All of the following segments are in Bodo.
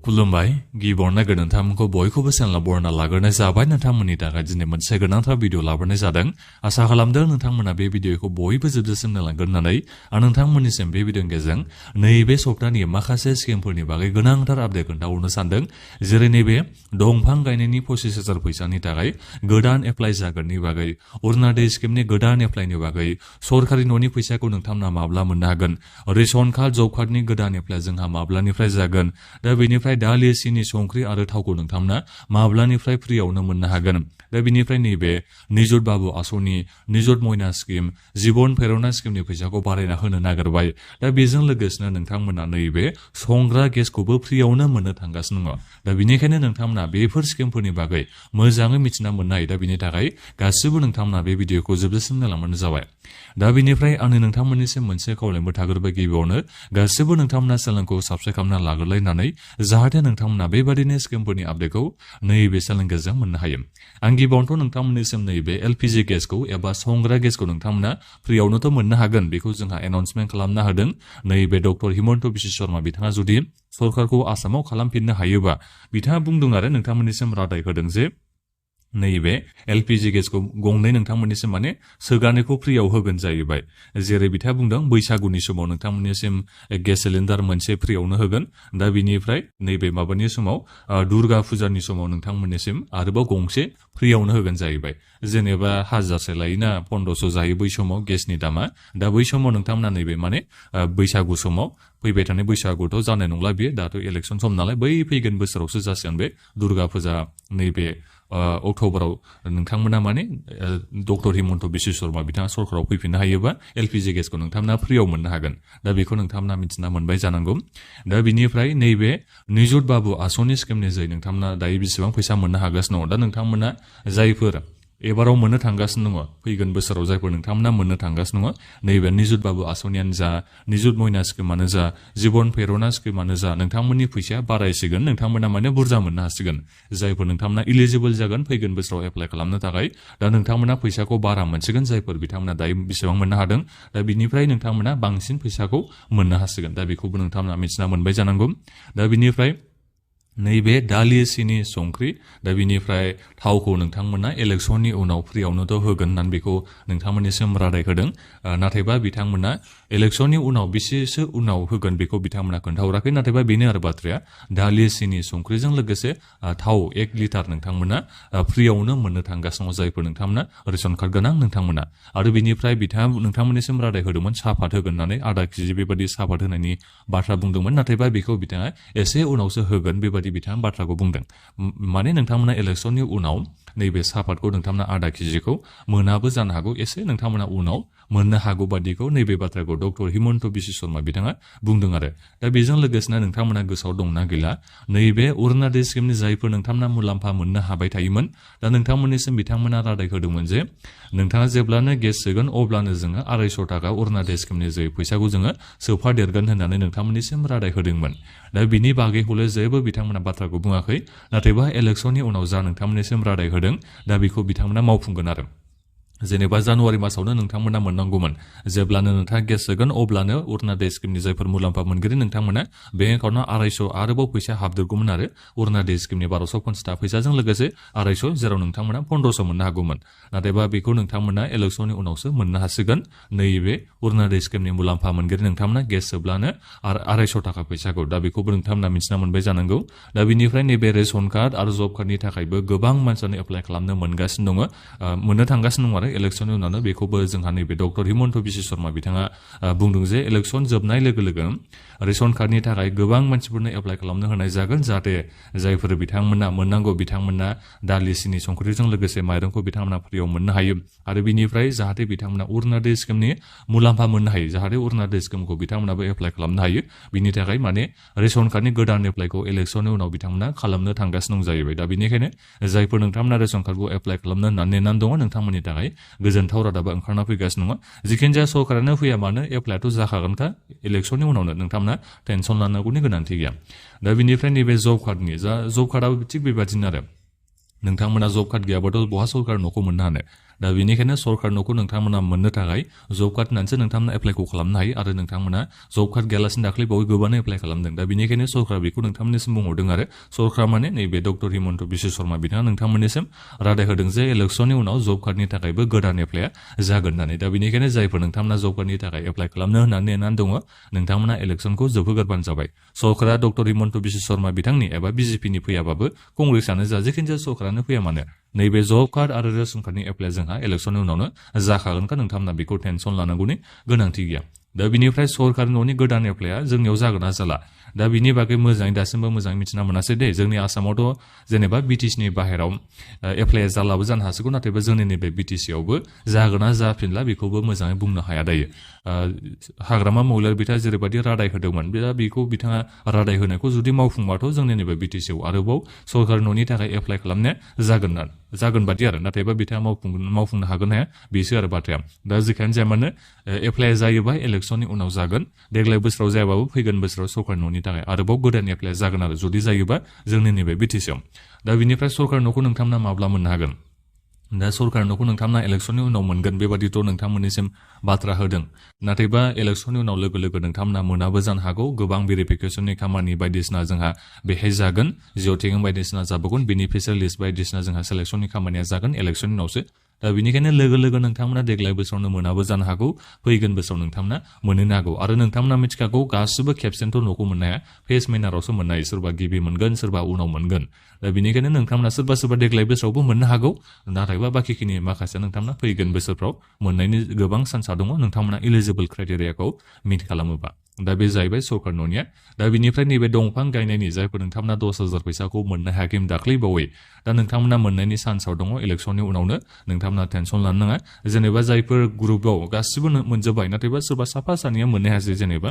खुलुमबाय गिबियावनो नोंथांमोनखौ बयखौबो चेनेलाव बरायना लाग्रोनाय जाबाय। नोंथांमोननि थाखाय दिनै मोनसे गोनांथार भिडिअ लाबोनाय जादों। आसा खालामदों नोंथांमोना बे भिडिअखौ बयबो जोबजासिम नायलांगोन होननानै आं नोंथांमोननिसिम बे भिडिअनि गेजेरजों नैबे सप्तानि माखासे स्किमफोरनि बागै गोनांथार आपडेट खोन्थाहरनो सानदों। जेरै नैबे दंफां गायनायनि 25,000 फैसानि थाखाय गोदान एप्लाइ जागोननि बागै, अरुणादय स्किमनि गोदान एप्लाइनि बागै, सरकारि न'नि फैसाखौ नोंथांमोना माब्ला मोननो हागोन, रेशन कार्ड जब कार्डनि गोदान एप्लाइ जोंहा माब्लानिफ्राय जागोन, दा बेनिफ्राय दालि सिनि संख्रि आरो थावखौ नोंथांमोना माब्लानिफ्राय फ्रियावनो मोननो हागोन। दा बेनिफ्राय नैबे निजुत बाबु आसनि, निजुत मयना स्किम, जिबन प्रेरणा स्किमनि फैसाखौ बारायना होनो नागिरबाय। दा बेजों लोगोसेनो नोंथांमोना नैबे संग्रा गेसखौबो फ्रियावनो मोननो थांगासिनो दङ। दा बेनिखायनो नोंथांमोना बेफोर स्किमफोरनि बागै मोजाङै मिथिना मोननो हायो। दा बेनि थाखाय गासिबो नोंथांमोना बे भिडिअखौ जोबजासिम नायलांबानो जाबाय। दा बेनिफ्राय आंनि नोंथांमोननिसिम मोनसे खावलायबो थाग्रोबाय। गिबियावनो गासिबो नोंथांमोना चेनेलखौ साबस्क्राइब खालामना लाग्रोलायनानै जाहाथे नोंथांमोना बेबादिनो स्किमफोरनि आपडेटखौ नैबे चेनेलनि गेजेरजों मोननो हायो। आं गिबियावनोथ' नोंथांमोननिसिम नैबे एलपिजि गेसखौ एबा संग्रा गेसखौ नोंथांमोना फ्रियावनोथ' मोननो हागोन, बेखौ जोंहा एनाउन्समेन्ट खालामना होदों। नैबे डक्टर हिमन्त बिश्व शर्मा बिथाङा जुदि सरकारखौ आसामाव खालामफिननो हायोबा, बिथाङा बुंदों आरो नोंथांमोननिसिम रादाय होदों जे नैबे एलपिजि गेसखौ गंनै नोंथांमोननिसिम माने सोगानायखौ फ्रियाव होगोन जाहैबाय। जेरै बिथाङा बुंदों बैसागुनि समाव नोंथांमोननिसिम गेस सिलिन्डार मोनसे फ्रियावनो होगोन। दा बिनिफ्राय नैबे माबानि समाव दुर्गा फुजानि समाव नोंथांमोननिसिम आरोबाव गंसे फ्रियावनो होगोन जाहैबाय। जेनेबा 1000 लायोना 1500 जायो बै समाव गेसनि दामा। दा बै समाव नोंथांमोना नैबे माने बैसागु समाव, फैबाय थानाय बैसागुथ' जानाय नंला बियो, दाथ' इलेक्सन सम नालाय, बै फैगोन बोसोरावसो जासिगोन बे दुर्गा फुजा नैबे अक्ट'बराव नोंथांमोना माने डक्टर हिमन्त बिश्व शर्मा बिथाङा सरकाराव फैफिननो हायोबा एलपिजि गेसखौ नोंथांमोना फ्रियाव मोननो हागोन। दा बेखौ नोंथांमोना मिथिना मोनबाय जानांगौ। दा बिनिफ्राय नैबे निजुत बाबु आसनि स्किमनि जै नोंथांमोना दायो बेसेबां फैसा मोननो हागासिनो दङ। दा नोंथांमोना जायफोर एबाराव मोननो थांगासिनो दङ, फैगोन बोसोराव जायफोर नोंथांमोना मोननो थांगासिनो दङ, नैबे निजुत बाबु आसनियानो जा, निजुत मयना स्किमानो जा, जिबन प्रेरणा स्किमानो जा, नोंथांमोननि फैसाया बारायसिगोन। नोंथांमोना माने बुरजा मोननो हासिगोन। जायफोर नोंथांमोना इलिजिबोल जागोन फैगोन बोसोराव एप्लाइ खालामनो थाखाय, दा नोंथांमोना फैसाखौ बारा मोनसिगोन। जायफोर बिथांमोना दायो बेसेबां मोननो हादों, दा बिनिफ्राय नोंथांमोना बांसिन फैसाखौ मोननो हासिगोन। दा बेखौबो नोंथांमोना मिथिना मोनबाय जानांगौ। दा बिनिफ्राय नैबे दालि सिनि संख्रि, दा बिनिफ्राय थावखौ नोंथांमोना इलेक्सननि उनाव फ्रियावनोथ' होगोन होननानै बेखौ नोंथांमोननिसिम रादाय होदों। नाथायबा बिथांमोना इलेक्सननि उनाव बेसेसो उनाव होगोन बेखौ बिथांमोना खोन्थाहराखै। नाथायबा बेनो आरो बाथ्राया, दालि सिनि संख्रिजों लोगोसे थाव 1 लिटार नोंथांमोना फ्रियावनो मोननो थांगासिनो दङ, जायफोर नोंथांमोना रेशन कार्ड गोनां नोंथांमोना। आरो बिनिफ्राय बिथाङा नोंथांमोननिसिम रादाय होदोंमोन सापात होगोन होननानै, आधा केजि बेबायदि सापात होनायनि बाथ्रा बुंदोंमोन। नाथायबा बेखौ बिथाङा एसे उनावसो होगोन बेबायदि बिथाङा बाथ्राखौ बुंदों। माने नोंथांमोना इलेक्सननि उनाव नैबे सापातखौ नोंथांमोना आधा केजिखौ मोनाबो जानो हागौ, एसे नोंथांमोना उनाव मोननो हागौ बादिखौ नैबे बाथ्राखौ डक्टर हिमन्त बिश्व शर्मा बिथाङा बुंदों आरो। दा बेजों लोगोसेनो नोंथांमोना गोसोआव दंना गैला, नैबे अरुणादय स्किमनि जायफोर नोंथांमोना मुलाम्फा मोननो हाबाय थायोमोन, दा नोंथांमोननिसिम बिथांमोना रादाय होदोंमोन जे नोंथाङा जेब्लानो गेस सोगोन अब्लानो जोङो 250 थाखा अरुणादय स्किमनि जे फैसाखौ जोङो सोफादेरगोन होननानै नोंथांमोननिसिम रादाय होदोंमोन। दा बिनि बागै हले जेबो बिथांमोना बाथ्राखौ बुङाखै। नाथायबा इलेक्सननि उनाव जा नोंथांमोननिसिम रादाय होदों, दा बेखौ बिथांमोना मावफुंगोन आरो। जेनेबा जानुवारि मासावनो नोंथांमोना मोननांगौमोन। जेब्लानो नोंथाङा गेस सोगोन अब्लानो अरुणादय स्किमनि जायफोर मुलाम्फा मोनगिरि नोंथांमोना बेंक एकाउन्टआव 250 आरोबाव फैसा हाबदेरगौमोन आरो अरुणादय स्किमनि 1250 फैसाजों लोगोसे 250, जेराव नोंथांमोना 1500 मोननो हागौमोन। नाथायबा बेखौ नोंथांमोना इलेक्सननि उनावसो मोननो हासिगोन। नैबे अरुणादय स्किमनि मुलाम्फा मोनगिरि नोंथांमोना गेस सोब्लानो 250 थाखा फैसाखौ, दा बेखौबो नोंथांमोना मिथिना मोनबाय जानांगौ। दा बिनिफ्राय नैबे रेशन कार्ड आरो जब कार्डनि थाखायबो गोबां मानसियानो एप्लाइ खालामनो मोनगासिनो दङ, मोननो थांगासिनो दङ आरो इलेक्सननि उनावनो। बेखौबो जोंहा नैबे डक्टर हिमन्त बिश्व शर्मा बिथाङा बुंदों जे इलेक्सन जोबनाय लोगो लोगो रेशन कार्डनि थाखाय गोबां मानसिफोरनो एप्लाइ खालामनो होनाय जागोन, जाहाथे जायफोर बिथांमोना मोननांगौ बिथांमोना दालि सिनि संख्रिजों लोगोसे माइरंखौ बिथांमोना फ्रियाव मोननो हायो। आरो बिनिफ्राय जाहाथे बिथांमोना अरुणादय स्किमनि मुलाम्फा मोननो हायो, जाहाथे अरुणादय स्किमखौ बिथांमोनाबो एप्लाइ खालामनो हायो। बिनि थाखाय माने रेशन कार्डनि गोदान एप्लाइखौ इलेक्सननि उनाव बिथांमोना खालामनो थांगासिनो दं जाहैबाय। दा बेनिखायनो जायफोर नोंथांमोना रेशन कार्डखौ एप्लाइ खालामनो होननानै नेनानै दङ, नोंथांमोननि थाखाय गोजोनथाव रादाबा ओंखारना फैगासिनो दङ। जिखिनि जाया सरकारानो फैया मानो एप्लाइआथ' जाखागोनखा इलेक्सननि उनावनो, नोंथांमोना टेनसन लानांगौनि गोनांथि गैया। दा बिनिफ्राय नैबे जब कार्डनि जब कार्डआबो थिग बेबादिनो आरो। नोंथांमोना जब कार्ड गैयाबाथ' बहा सरकार न'खौ मोननो हानो। दा बेनिखायनो सरकार न'खौ नोंथांमोना मोननो थाखाय जब कार्ड होननानैसो नोंथांमोना एप्लाइखौ खालामनो हायो आरो नोंथांमोना जब कार्ड गैयालासिनो दाख्लै बावै गोबानो एप्लाइ खालामदों दा बेनिखायनो सरकारा बेखौ नोंथांमोननिसिम बुंहरदों आरो सरकारा माने नैबे डक्टर हिमन्त बिश्व शर्मा बिथाङा नोंथांमोननिसिम रादाय होदों जे इलेक्सननि उनाव जब कार्डनि थाखायबो गोदान एप्लाइआ जागोन होननानै दा बेनिखायनो जायफोर नोंथांमोना जब कार्डनि थाखाय एप्लाइ खालामनो होननानै नेनानै दङ नोंथांमोना इलेक्सनखौ जोबहोगोरबानो जाबाय सरकारा डक्टर हिमन्त बिश्व शर्मा बिथांनि एबा बिजेपिनि फैयाबाबो कंग्रेसआनो जा जेखिनि जाया सरकारानो फैया मानो नैबे जब कार्ड आरो रेशन कार्डनि एप्लाइ जोंहा इलेक्सननि उनावनो जाखागोनखा नोंथांमोना बेखौ टेनसन लानांगौनि गोनांथि गैया दा बिनिफ्राय सरकारि न'नि गोदान एप्लाइआ जोंनियाव जागोन ना जाला दा बिनि बागै मोजाङै दासिमबो मोजाङै मिथिना मोनासै दे जोंनि आसामावथ' जेनेबा बिटिसिनि बाहेराव एप्लाइआ जालाबो जानो हासिगौ नाथायबा जोंनि नैबे बिटिसियावबो जागोन ना जाफिनला बेखौबो मोजाङै बुंनो हाया दायो हाग्रामा महिलारि बिथाङा जेरैबायदि रादाय होदोंमोन दा बेखौ बिथाङा रादाय होनायखौ जुदि मावफुंबाथ' जोंनि नैबे बिटिसियाव आरोबाव सरकारि न'नि थाखाय एप्लाइ खालामनाया जागोन बादि आरो नाथायबा बिथाङा मावफुंनो हागोन हाया बेसो आरो बाथ्राया दा जेखियानो जाया मानो एप्लाइ जायोबा इलेक्सननि उनाव जागोन देग्लाय बोसोराव जायाबाबो फैगोन बोसोराव सरकारि न'नि थाखाय आरोबाव गोदान एप्लाइ जागोन आरो जुदि जायोबा जोंनि नैबे बिटिसियाव दा बिनिफ्राय सरकारि न'खौ नोंथांमोना माब्ला मोननो हागोन दा सरकारि न'खौ नोंथांमोना इलेक्सननि उनाव मोनगोन बेबादिथ' नोंथांमोननिसिम बाथ्रा होदों नाथायबा इलेक्सननि उनाव लोगो लोगो नोंथांमोना मोनाबो जानो हागौ गोबां भेरिफिकेसननि खामानि बायदिसिना जोंहा बेहाय जागोन जिअ' बायदिसिना जाबोगोन बेनिफिसियेल लिस्ट बायदिसिना जोंहा सेलेक्सननि खामानिया जागोन इलेक्सननि उनावसो दा बेनिखायनो लोगो लोगो नोंथांमोना देग्लाय बोसोरावनो मोनाबो जानो हागौ फैगोन बोसोराव नोंथांमोना मोननो हागौ आरो नोंथांमोना मिथिखागौ गासिबो खेबसेनोथ' न'खौ मोननो हाया फेस मेनारावसो मोननो हायो सोरबा गिबि मोनगोन सोरबा उनाव मोनगोन दा बेनिखायनो नोंथांमोना सोरबा देग्लाय बोसोरावबो मोननो हागौ नाथायबा बाखिखिनि माखासे नोंथांमोना फैगोन बोसोरफ्राव मोननायनि गोबां चान्सआ दङ नोंथांमोना इलिजिबल क्राइटेरियाखौ मिट खालामोबा दा बे जाहैबाय सरकार न'निया दा बिनिफ्राय नैबे दंफां गायनायनि जायफोर नोंथांमोना 10,000 फैसाखौ मोननो हायाखै दाख्लै बावै दा नोंथांमोना मोननायनि चान्सआव दङ इलेक्सननि उनावनो नोंथांमोना टेनसन लानो नाङा जेनेबा जायफोर ग्रुपआव गासिबो मोनजोब्बाय नाथायबा सोरबा साफा सानैया मोननो हायासै जेनेबा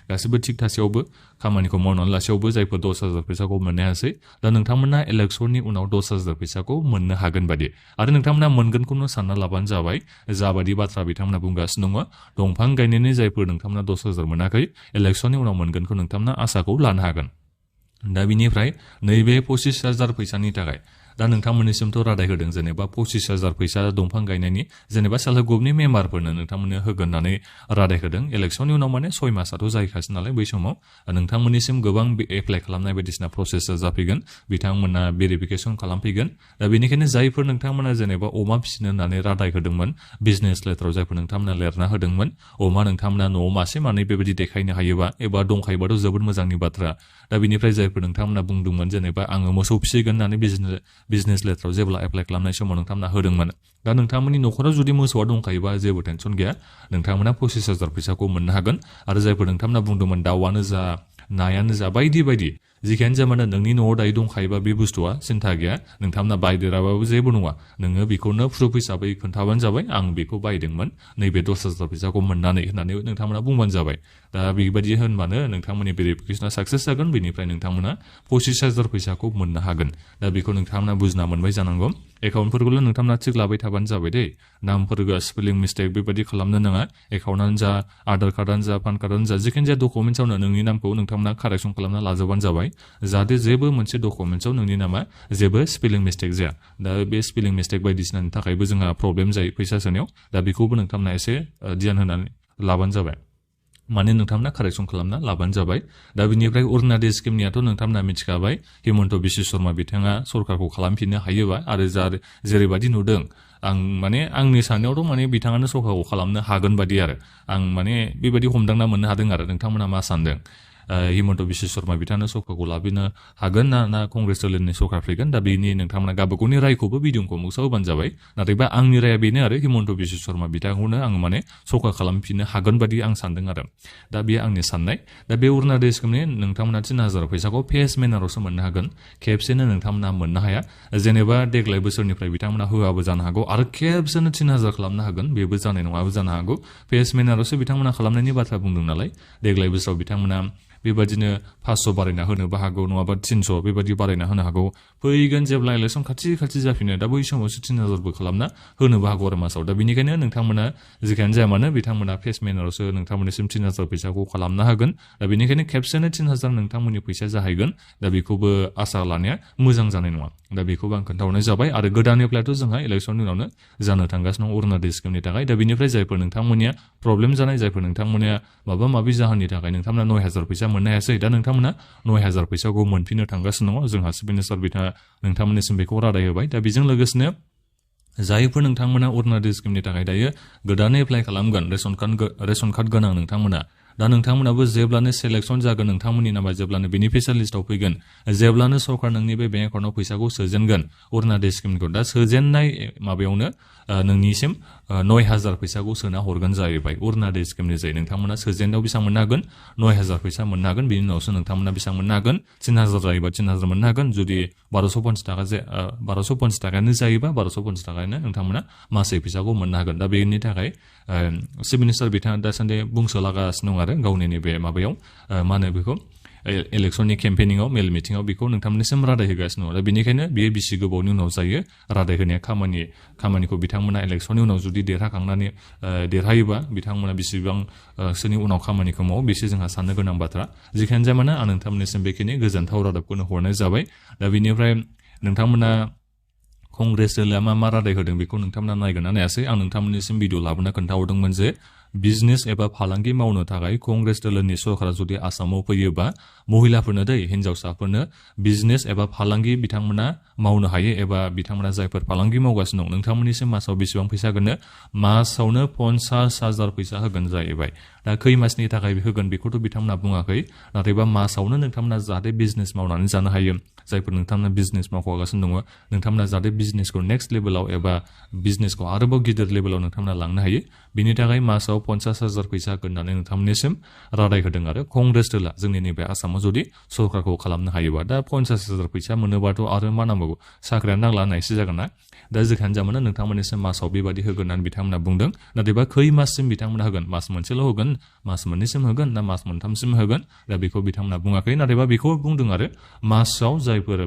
गासिबो थिग थासेयावबो खामानिखौ मावनानै लासेयावबो जायफोर 10,000 फैसाखौ मोननो हायासै दा नोंथांमोना इलेक्सननि उनाव 10,000 फैसाखौ मोननो हागोन बादि आरो नोंथांमोना मोनगोनखौनो सानना लाबानो जाबाय जाबादि बाथ्रा बिथांमोना बुंगासिनो दङ दंफां गायनायनि जायफोर नोंथांमोना 10,000 मोनाखै इलेक्सननि उनाव मोनगोनखौ नोंथांमोना आसाखौ लानो हागोन दा बिनिफ्राय नैबे 25,000 फैसानि थाखाय दा नोंथांमोननिसिमथ' रादाय होदों जेनेबा 25,000 फैसा दंफां गायनायनि जेनेबा सेल्फ हेल्प ग्रुपनि मेम्बारफोरनो नोंथांमोननो होगोन होननानै रादाय होदों इलेक्सननि उनाव माने 6 मासाथ' जाहैखासै नालाय बै समाव नोंथांमोननिसिम गोबां एप्लाइ खालामनाय बायदिसिना प्रसेसा जाफैगोन बिथांमोना भेरिफिकेसन खालामफैगोन दा बेनिखायनो जायफोर नोंथांमोना जेनेबा अमा फिसिनो होननानै रादाय होदोंमोन बिजनेस लेटाराव जायफोर नोंथांमोना लिरना होदोंमोन अमा नोंथांमोना न'आव मासे मानै बेबायदि देखायनो हायोबा एबा दंखायोबाथ' जोबोद मोजांनि बाथ्रा दा बिनिफ्राय जायफोर नोंथांमोना बुंदोंमोन जेनेबा आङो मोसौ फिसिगोन होननानै बिजनेस लेटाराव जेब्ला एप्लाइ खालामनाय समाव नोंथांमोना होदोंमोन दा नोंथांमोननि न'खराव जुदि मोसौआ दंखायोबा जेबो टेनसन गैया नोंथांमोना 25,000 फैसाखौ मोननो हागोन आरो जायफोर नोंथांमोना बुंदोंमोन दाउआनो जा नायानो जा बायदि बायदि जिखियानो जा मानो नोंनि न'आव दायो दंखायोबा बे बुस्थुआ सिन्था गैया नोंथांमोना बायदेराबाबो जेबो नङा नोङो बेखौनो प्रुफ हिसाबै खोन्थाबानो जाबाय आं बेखौ बायदोंमोन नैबे 10,000 फैसाखौ मोननानै होननानै नोंथांमोना बुंबानो जाबाय दा बेबायदि होनबानो नोंथांमोननि भेरिफिकेसना साक्सेस जागोन बेनिफ्राय नोंथांमोना 25,000 फैसाखौ मोननो हागोन दा बेखौ नोंथांमोना बुजिना मोनबाय जानांगौ एकाउन्टफोरखौल' नोंथांमोना थिग लाबाय थाबानो जाबाय दे नामफोरखौ स्पेलिं मिस्टेक बेबायदि खालामनो नाङा एकाउन्टआनो जा आधार कार्डआनो जा पान कार्डआनो जा जिखिनि जाया डकुमेन्ट्सआवनो नोंनि नामखौ नोंथांमोना कारेक्सन खालामना लाजोबानो जाबाय जाहाथे जेबो मोनसे डकुमेन्ट्सआव नोंनि नामा जेबो स्पेलिं मिस्टेक जाया दा बे स्पेलिं मिस्टेक बायदिसिनानि थाखायबो जोंहा प्रब्लेम जायो फैसा सोनायाव दा बेखौबो नोंथांमोना एसे ध्यान होनानै लाबानो जाबाय माने नोंथांमोना कारेक्सन खालामना लाबानो जाबाय दा बिनिफ्राय अरुणादय स्किमनियाथ' नोंथांमोना मिथिखाबाय हिमन्त बिश्व शर्मा बिथाङा सरकारखौ खालामफिननो हायोबा आरो जेरैबायदि नुदों आं माने आंनि साननायावथ' माने बिथाङानो सरकारखौ खालामनो हागोन बादि आरो आं माने बेबायदि हमदांना मोननो हादों आरो नोंथांमोना मा सानदों हिमन्त बिश्व शर्मा बिथाङानो सरकारखौ लाबोनो हागोन ना कंग्रेस दलनि सरकार फैगोन दा बेनि नोंथांमोना गावबागावनि रायखौबो भिडिअखौ मोगसाव होबानो जाबाय नाथायबा आंनि राया बेनो आरो हिमन्त बिश्व शर्मा बिथांखौनो आं माने सरकार खालामफिननो हागोन बादि आं सानदों आरो दा बेयो आंनि साननाय दा बे अरुणादय स्किमनि नोंथांमोना 3,000 फैसाखौ फेस मेनारावसो मोननो हागोन खेबसेनो नोंथांमोना मोननो हाया जेनेबा देग्लाय बोसोरनिफ्राय बिथांमोना होआबो जानो हागौ आरो खेबसेनो 3,000 खालामनो हागोन बेबो जानाय नङाबो जानो हागौ फेस मेनारावसो बिथांमोना खालामनायनि बाथ्रा बुंदों नालाय देग्लाय बोसोराव बिथांमोना बेबायदिनो 500 बारायना होनोबो हागौ नङाबा 300 बेबायदि बारायना होनो हागौ फैगोन जेब्ला इलेक्सन खाथि जाफिनो दा बै समावसो 3000बो खालामना होनोबो हागौ आरो मासाव दा बेनिखायनो नोंथांमोना जेखियानो जाया मानो बिथांमोना फेसमेनावसो नोंथांमोननिसिम 3000 फैसाखौ खालामना होगोन दा बेनिखायनो खेबसेनो 3000 नोंथांमोननि फैसा जाहैगोन दा बेखौबो आसा लानाया मोजां जानाय नङा दा बेखौबो आं खोन्थाहरनाय जाबाय आरो गोदान एप्लाइथ' जोंहा इलेक्सननि उनावनो जानो थांगासिनो दं अरुणोदय स्किमनि थाखाय दा बेनिफ्राय जायफोर नोंथांमोननिया प्रब्लेम जानाय जायफोर नोंथांमोननिया माबा माबि जाहोननि थाखाय नोंथांमोना 9000 फैसा मोननो हायासै दा नोंथांमोना 9000 फैसाखौ मोनफिननो थांगासिनो दङ जोंहा चिफ मिनिस्टार बिथाङा नोंथांमोननिसिम बेखौ रादाय होबाय दा बेजों लोगोसेनो जायफोर नोंथांमोना अरुणोदय स्किमनि थाखाय दायो गोदानै एप्लाइ खालामगोन रेशन कार्ड गोनां नोंथांमोना दा नोंथांमोनाबो जेब्लानो सेलेक्सन जागोन नोंथांमोननि नामा जेब्लानो बेनिफिसियारि लिस्टआव फैगोन जेब्लानो सरकार नोंनि बे बेंक एकाउन्टआव फैसाखौ सोजेनगोन अरुणोदय स्किमखौ दा सोजेननाय माबायावनो नोंनिसिम 9000 फैसाखौ सोना हरगोन जाहैबाय अरुणोदय स्किमनि जाय नोंथांमोना सोजेननायाव बेसेबां मोननो हागोन 9000 फैसा मोननो हागोन बेनि उनावसो नोंथांमोना बेसेबां मोननो हागोन 3000 जायोबा 3000 मोननो हागोन जुदि 1250 थाखायानो जायोबा 1250 थाखायानो नोंथांमोना मासै फैसाखौ मोननो हागोन दा बेनि थाखाय चिफ मिनिस्टार बिथाङा दासान्दि बुंसोलागासिनो दं आरो गावनि नैबे माबायाव मा होनो बेखौ इलेक्सननि केम्पेनिंआव मेल मिटिंआव बेखौ नोंथांमोननिसिम रादाय होगासिनो दं दा बेनिखायनो बियो बिसि गोबावनि उनाव जायो रादाय होनाया खामानिखौ बिथांमोना इलेक्सननि उनाव जुदि देरहाखांनानै देरहायोबा बिथांमोना बेसेबांसोनि उनाव खामानिखौ मावो बेसो जोंहा साननो गोनां बाथ्रा जिखियानो जाया मानो आं नोंथांमोननिसिम बेखिनि गोजोनथाव रादाबखौनो हरनाय जाबाय दा बेनिफ्राय नोंथांमोना कंग्रेस दोलोआ मा रादाय होदों बेखौ नोंथांमोना नायगोन ना नायासै आं नोंथांमोननिसिम भिडिअ लाबोना खोन्थाहरदोंमोन जे बिजनेस एबा फालांगि मावनो थाखाय कंग्रेस दोलोनि सरकारा जुदि आसामाव फैयोबा महिलाफोरनो हिनजावसाफोरनो बिजनेस एबा फालांगि बिथांमोना मावनो हायो एबा बिथांमोना जायफोर फालांगि मावगासिनो दं नोंथांमोननिसिम मासाव बेसेबां फैसा होगोननो मासावनो 50,000 फैसा होगोन जाहैबाय दा खै मासनि थाखाय होगोन बेखौथ' बिथांमोना बुङाखै नाथायबा मासावनो नोंथांमोना जाहाथे बिजनेस मावनानै जानो हायो जायफोर नोंथांमोना बिजनेस मावगासिनो दङ नोंथांमोना जाहाथे बिजनेसखौ नेक्स्ट लेभेलाव एबा बिजनेसखौ आरोबाव गिदिर लेभेलाव नोंथांमोना लांनो हायो बिनि थाखाय मासाव 50,000 फैसा होगोन होननानै नोंथांमोननिसिम रादाय होदों आरो कंग्रेस दोला जोंनि नैबे आसामाव जुदि सरकारखौ खालामनो हायोबा दा 50,000 फैसा मोनोबाथ' आरो मा नांबावगौ साख्रियानो नांला होननायसो जागोन ना दा जेखियानो जाया मानो नोंथांमोननिसिम मासाव बेबायदि होगोन होननानै बिथांमोना बुंदों नाथायबा खै माससिम बिथांमोना होगोन मास मोनसेल' होगोन मास मोननैसिम होगोन ना मास मोनथामसिम होगोन दा बेखौ बिथांमोना बुङाखै नाथायबा बेखौ बुंदों आरो मासाव जायफोर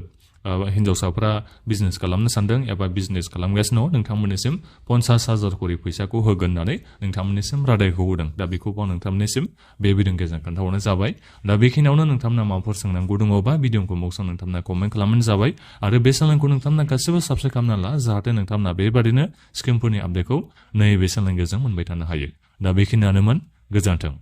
हिनजावसाफ्रा बिजनेस खालामनो सानदों एबा बिजनेस खालामगासिनो दं नोंथांमोननिसिम 50,000 करि फैसाखौ होगोन होननानै नोंथांमोननिसिम रादायखौ होदों दा बेखौबो आं नोंथांमोननिसिम बे भिडिअनि गेजेरजों खोन्थाहरनाय जाबाय दा बेखिनियावनो नोंथांमोना माबाफोर सोंनांगौ दङबा भिडिअखौ मौसम नोंथांमोना कमेन्ट खालामनानै जाबाय आरो बे चेनेलखौ नोंथांमोना गासिबो साबस्क्राइब खालामना ला जाहाथे नोंथांमोना बेबादिनो स्किमफोरनि आपडेटखौ नैबे चेनेलनि गेजेरजों मोनबाय थानो हायो दा बेखिनियानोमोन गोजोन्थों